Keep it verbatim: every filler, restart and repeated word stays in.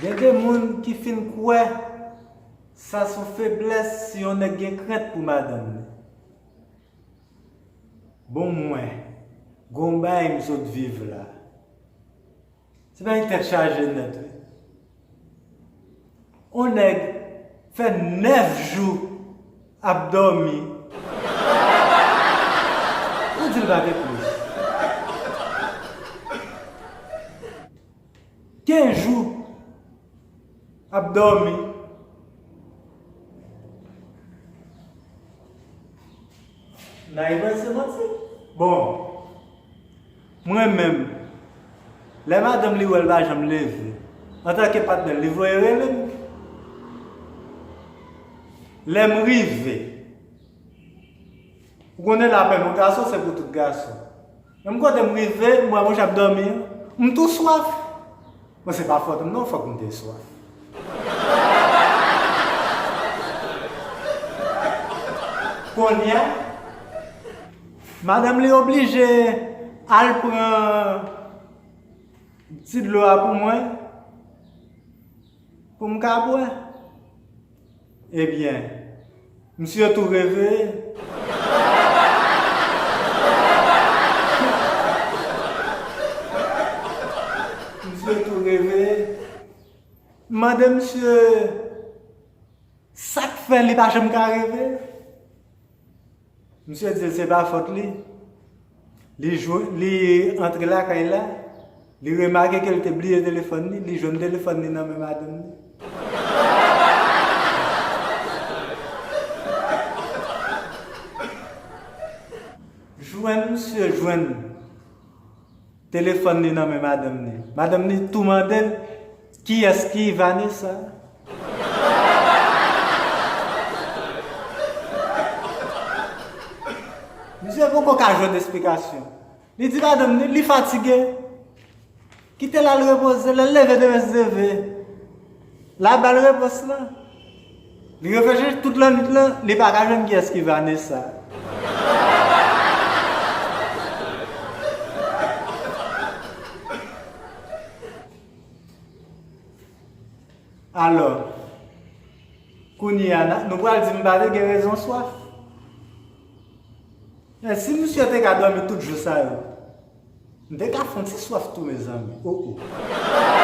Gen de moun ki fin kwè sa se yon feblès si yon nèg gen krent pou madanm li. Bon, mwen, gon bagay m sot viv la. Se pa yon tèt chaje nèt, wi. On nèg fè nèf jou ap dòmi. Ou di l pa te plis. Kenz jou ap dòmi. N a repanse manti. Bon, mwen menm, lè madanm li wè l pa janm leve, antanke patnè l, li voye rele m. Lè m rive, ou konnen lapenn yon gason se pou tout gason. Menm kote m rive, m wè monchè ap dòmi an, m tou swaf. Bon, se pa fòt m non, fòk m te swaf. Kounye a, madanm li oblije al pran ti dlo a pou mwen, pou m ka bwè. Ebyen, misye tou reveye. Misye tou reveye. M mande misye sa k fè li pa janm ka reveye. Misye di l se pa fòt li. Li jwe, li antre lakay la, li remake ke l te bliye telefòn li, li jwenn telefòn li nan men madanm li. Jwenn misye jwenn telefòn li nan men madanm li. Madanm li tou mande l, "Kiyès ki Vanessa?" Misye poko ka jwenn esplikasyon. Li di madanm li, li fatige. Kite l al repoze, lè l leve demen se leve. L a ba l repons lan. Li reflechi tout lannwit lan, li pa ka jwenn kiyès ki Vanessa. Alò, kounye a, n a, nou pral di m pa te gen rezon swaf. Men si misye te ka dòmi tout jou sa yo, m te ka fè yon ti swaf tou, mezanmi. Oh, oh.